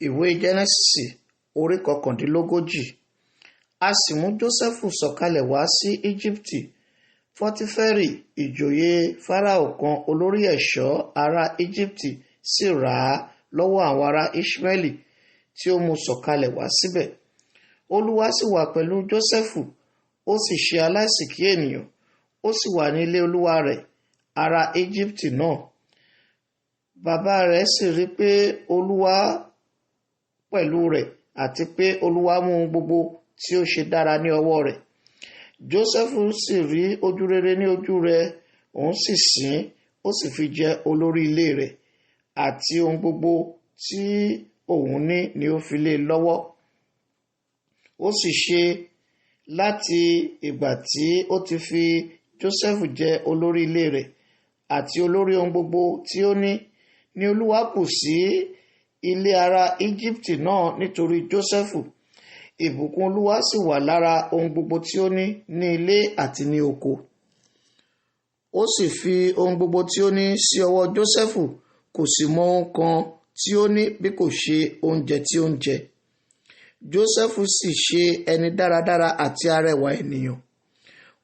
Ìwé Jẹ́nẹ́sísì orí 39. A sì mú Jósẹ́fù sọ̀kalẹ̀ wá sí Íjíbítì. Pọtiférì ìjòyè Fáráò kan, olórí ẹ̀ṣọ́ ará Íjíbítì, sì rà á lọ́wọ́ àwọn ará Iṣmaeli tí ó mú sọ̀kalẹ̀ wá síbẹ̀. Olúwa sì wà pẹ̀lú Jósẹ́fù, ó sì ṣe aláìsìkí ènìyàn, ó sì wà ní ilé olúwa rẹ̀ ará Íjíbítì náà. Bàbá rẹ̀ sì rí pé Olúwa pẹ̀lú rẹ̀ àti pé Olúwa mú ohun gbogbo tí ó ṣe dára ní ọwọ́ rẹ̀. Jósẹ́fù sì rí ojú rere ní ojú rẹ̀, òun sì sìn, ó sì fi jẹ olórí ilé rẹ̀, àti ohun gbogbo tí òun ní ni ó fi lé lọ́wọ́. Ó sì ṣe láti ìgbà tí ó ti fi Jósẹ́fù jẹ olórí ilé rẹ̀ àti olórí ohun gbogbo tí ó ní, ni Olúwa bù sí ilé ará Íjíbítì náà nítorí Jósẹ́fù. Ìbùkún Olúwa sì wà lára ohun gbogbo tí ó ní ní ilé àti ní oko. Ó sì fi ohun gbogbo tí ó ní sí ọwọ́ Jósẹ́fù, kò sì mọ ohun kan tí ó ní bí kò ṣe oúnjẹ tí ó ń jẹ. Jósẹ́fù sì ṣe ẹni dáradára àti arẹwà ènìyàn.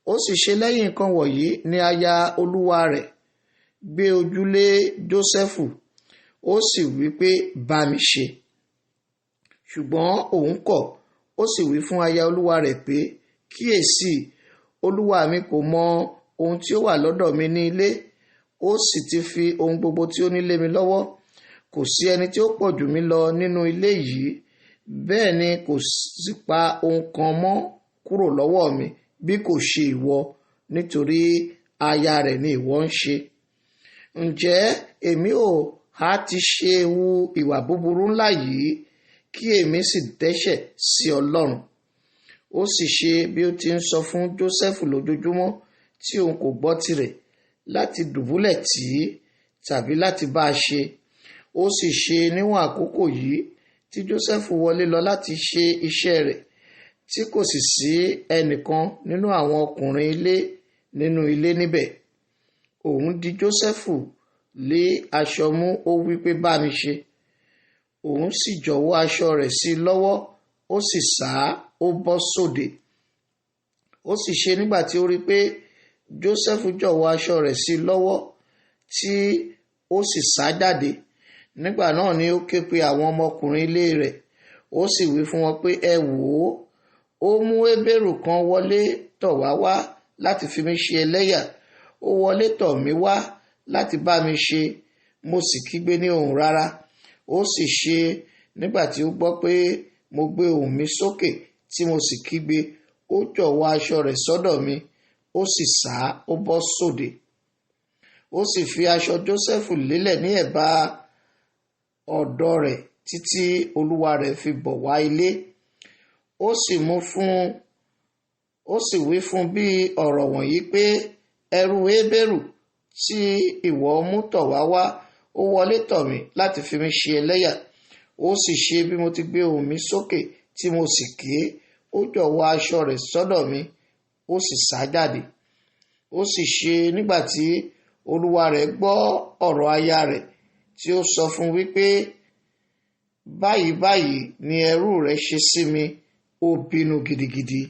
Ó sì ṣe lẹ́yìn nǹkan wọ̀nyí ní aya olúwa rẹ̀ gbé ojú lé Jósẹ́fù, ó sì wí pé, bá mi ṣe. Ṣùgbọ́n òun kọ̀, ó sì wí fún aya olúwa rẹ̀ pé, kíyèsí, olúwa mi kò mọ ohun tí ó wà lọ́dọ̀ mi ní ilé, ó sì ti fi ohun gbogbo tí ó ní lé mi lọ́wọ́. Kò sí ẹni tí ó pọ̀ jù mí lọ nínú ilé yìí, bẹ́ẹ̀ ni kò sì pa ohun kan mọ́ kúrò lọ́wọ́ mi bí kò ṣe ìwọ, nítorí aya rẹ̀ ni ìwọ ń ṣe. Ǹjẹ́ èmi ò há ti ṣe hu ìwà búburú ńlá yìí, kí èmi sì dẹ́ṣẹ̀ sí Ọlọ́run? Ó sì ṣe bí ó ti ń sọ fún Jósẹ́fù lójoojúmọ́ tí òun kò gbọ́ tirẹ̀, láti dùbúlẹ̀ tì í tàbí láti bá a ṣe. Ó sì ṣe níwọ̀n àkókò yìí tí Jósẹ́fù wọlé lọ láti ṣe iṣẹ́ rẹ̀, tí kò sì sí ẹnìkan nínú àwọn ọkùnrin ilé nínú ilé níbẹ̀. Òun di Jósẹ́fù lé aṣọ mú, ó wí pé, bá mi ṣe. Òun sì jọ̀wọ́ aṣọ rẹ̀ sí i lọ́wọ́, ó sì sá, ó bọ́ sóde. Ó sì ṣe nígbà tí ó rí pé Jósẹ́fù jọ̀wọ́ aṣọ rẹ̀ sí i lọ́wọ́, tí ó sì sá jáde. Nígbà náà ni ó ké pe àwọn ọmọkùnrin ilé rẹ̀, ó sì wí fún wọn pé, ẹ wò ó, ó mú Hébérù kan wọlé tọ̀ wá wá láti fi mí ṣe ẹlẹ́yà. Ó wọlé tọ̀ mí wá láti bá mi ṣe, mo sì kígbe ní ohùn rárá. Ó sì ṣe nígbà tí ó gbọ́ pé mo gbé ohùn mi sókè tí mo sì kígbe, ó jọ̀wọ́ aṣọ rẹ̀ sọ́dọ̀ mi, ó sì sá, ó bọ́ sóde. Ó sì fi aṣọ Jósẹ́fù lélẹ̀ ní ẹ̀bá ọ̀dọ̀ rẹ̀ títí olúwa rẹ̀ fi bọ̀ wá ilé. Ó sì mú fún, ó sì wí fún bí ọ̀rọ̀ wọ̀nyí pé, ẹrú Hébérù tí ìwọ mú tọ̀ wá wá, ó wọlé tọ̀ mí láti fi mí ṣe ẹlẹ́yà. Ó sì ṣe bí mo ti gbé ohùn mi sókè tí mo sì ké, ó jọ̀wọ́ aṣọ rẹ̀ sọ́dọ̀ mi, ó sì sá jáde. Ó sì ṣe nígbà tí olúwa rẹ̀ gbọ́ ọ̀rọ̀ aya rẹ̀ tí ó sọ fún wípé, báyìí báyìí ni ẹrú rẹ̀ ṣe sí mi, ó bínú gidigidi.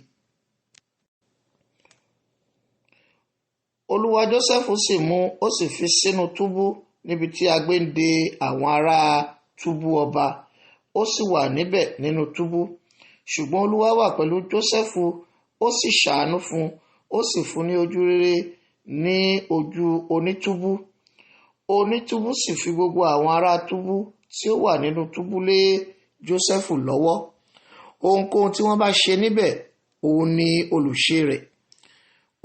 Olúwa Jósẹ́fù sì mú, ó sì fi sínú túbú níbi tí a gbé ń de àwọn ará túbú ọba. Ó sì wà níbẹ̀ nínú túbú. Ṣùgbọ́n Olúwa wà pẹ̀lú Jósẹ́fù, ó sì ṣàánú fún, ó sì fún ní ojú rere ní ojú onítúbú. Onítúbú sì fi gbogbo àwọn ará túbú tí ó wà nínú túbú lé Jósẹ́fù lọ́wọ́. Ohunkóhun tí wọ́n bá ṣe níbẹ̀, òun ni olùṣe rẹ̀.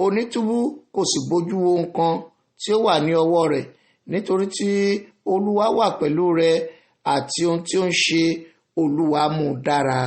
Onítúbú kò sì bójú ohun kan tí ó wà ní ọwọ́ rẹ̀, nítorí tí Olúwa wà pẹ̀lú rẹ̀ àti ohun tí ó ń ṣe, Olúwa mú dára.